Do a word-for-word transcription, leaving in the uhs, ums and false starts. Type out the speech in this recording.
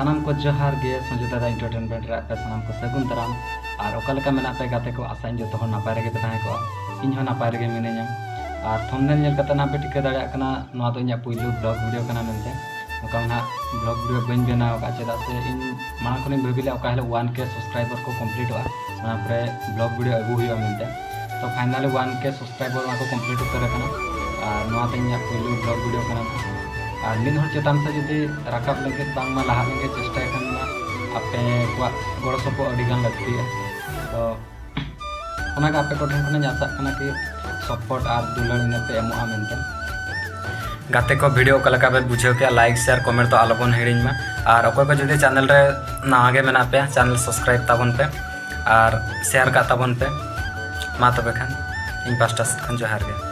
ᱥᱟᱱᱟᱢ ᱠᱚ ᱡᱚᱦᱟᱨ ᱜᱮ, ᱥᱚᱧᱡᱚᱭ ᱫᱟᱫᱟ ᱮᱱᱴᱟᱨᱴᱮᱱᱢᱮᱱᱴ ᱨᱮ ᱟᱯᱮ ᱥᱟᱱᱟᱢ ᱠᱚ ᱥᱟᱹᱜᱩᱱ ᱫᱟᱨᱟᱢ᱾ ᱟᱨ ᱚᱠᱟ ᱞᱮᱠᱟ ᱢᱮᱱᱟᱜ ᱯᱮ ᱜᱟᱛᱮ ᱠᱚ? ᱟᱥᱟᱧ ᱡᱚᱛᱚ ᱦᱚᱲ ᱱᱟᱯᱟᱭ ᱨᱮᱜᱮ ᱯᱮ ᱛᱟᱦᱮᱸ ᱠᱚᱜᱼᱟ᱾ ᱤᱧ ᱦᱚᱸ ᱱᱟᱯᱟᱭ ᱨᱮᱜᱮ ᱢᱤᱱᱟᱹᱧᱟ᱾ ᱟᱨ ᱛᱷᱟᱢᱵᱱᱮᱞ ᱧᱮᱞ ᱠᱟᱛᱮ ᱱᱟᱦᱟᱜ ᱯᱮ ᱴᱷᱤᱠᱟᱹ ᱫᱟᱲᱮᱭᱟᱜ ᱠᱟᱱᱟ, ᱱᱚᱣᱟ ᱫᱚ ᱤᱧᱟᱹᱜ ᱯᱩᱭᱞᱩ ᱵᱞᱚᱜ ᱵᱷᱤᱰᱤᱭᱳ ᱠᱟᱱᱟ ᱢᱮᱱᱛᱮ᱾ ᱱᱚᱝᱠᱟ ᱢᱟ ᱱᱟᱦᱟᱜ ᱵᱞᱚᱜ ᱵᱷᱤᱰᱤᱭᱳ ᱵᱟᱹᱧ ᱵᱮᱱᱟᱣ ᱟᱠᱟᱫ, ᱪᱮᱫᱟᱜ ᱥᱮ ᱤᱧ ᱢᱟᱲᱟᱝ ᱠᱷᱚᱱᱤᱧ ᱵᱷᱟᱹᱵᱤ ᱞᱮᱫᱼᱟ ᱚᱠᱟ ᱦᱤᱞᱳᱜ ᱚᱣᱟᱱ ᱠᱮ ᱥᱟᱵᱥᱠᱨᱟᱭᱵᱟᱨ ᱠᱚ ᱠᱚᱢᱯᱞᱤᱴᱚᱜᱼᱟ, ᱚᱱᱟ ᱯᱚᱨᱮ ᱵᱞᱚᱜ ᱵᱷᱤᱰᱤᱭᱳ ᱟᱹᱜᱩ ᱦᱩᱭᱩᱜᱼᱟ ᱢᱮᱱᱛᱮ᱾ ᱛᱚ ᱯᱷᱟᱭᱱᱟᱞᱤ ᱚᱣᱟᱱ ᱠᱮ ᱥᱟᱵᱥᱠᱨᱟᱭᱵᱟᱨ ᱚᱱᱟ ᱠᱚ ᱠᱚᱢᱯᱞᱤᱴ ᱩᱛᱟᱹᱨ ᱟᱠᱟᱱᱟ᱾ ᱟᱨ ᱱᱚᱣᱟ ᱫᱚ ᱤᱧᱟᱹᱜ ᱯᱩᱭᱞᱩ ᱵᱞᱚᱜ ᱵᱷᱤᱰᱤᱭᱳ ᱠᱟᱱᱟ᱾ ᱟᱨ ᱢᱤᱫ ᱦᱚᱲ ᱪᱮᱛᱟᱱ ᱥᱮᱫ ᱡᱩᱫᱤ ᱨᱟᱠᱟᱵ ᱞᱟᱹᱜᱤᱫ, ᱵᱟᱝᱢᱟ ᱞᱟᱦᱟᱜ ᱞᱟᱹᱜᱤᱫ ᱪᱮᱥᱴᱟᱭ ᱠᱷᱟᱱ ᱢᱟ, ᱟᱯᱮ ᱠᱚᱣᱟᱜ ᱜᱚᱲᱚ ᱥᱚᱯᱚᱦᱚᱫ ᱟᱹᱰᱤ ᱜᱟᱱ ᱞᱟᱹᱠᱛᱤᱭᱟ᱾ ᱛᱚ ᱚᱱᱟᱜᱮ ᱟᱯᱮ ᱠᱚᱴᱷᱮᱱ ᱠᱷᱚᱱᱤᱧ ᱟᱥᱟᱜ ᱠᱟᱱᱟ ᱠᱤ ᱥᱟᱯᱳᱨᱴ ᱟᱨ ᱫᱩᱞᱟᱹᱲ ᱤᱱᱟᱹ ᱯᱮ ᱮᱢᱚᱜᱼᱟ ᱢᱮᱱᱛᱮ᱾ ᱜᱟᱛᱮ ᱠᱚ, ᱵᱷᱤᱰᱤᱭᱳ ᱚᱠᱟ ᱞᱮᱠᱟ ᱯᱮ ᱵᱩᱡᱷᱟᱹᱣ ᱠᱮᱜᱼᱟ, ᱞᱟᱭᱤᱠ, ᱥᱮᱭᱟᱨ, ᱠᱚᱢᱮᱱᱴ ᱫᱚ ᱟᱞᱚᱵᱚᱱ ᱦᱤᱲᱤᱧ ᱢᱟ᱾ ᱟᱨ ᱚᱠᱚᱭ ᱠᱚ ᱡᱩᱫᱤ ᱪᱮᱱᱮᱞ ᱨᱮ ᱱᱟᱣᱟ ᱜᱮ ᱢᱮᱱᱟᱜ ᱯᱮᱭᱟ, ᱪᱮᱱᱮᱞ ᱥᱟᱵᱥᱠᱨᱟᱭᱤᱵ ᱛᱟᱵᱚᱱ ᱯᱮ ᱟᱨ ᱥᱮᱭᱟᱨ ᱠᱟᱜ ᱛᱟᱵᱚᱱ ᱯᱮ᱾ ᱢᱟ ᱛᱚᱵᱮ ᱠᱷᱟᱱ ᱤᱧ ᱯᱟᱥᱴᱟ ᱥᱮᱫ ᱠᱷᱚᱱ ᱡᱚᱦᱟᱨ ᱜᱮ᱾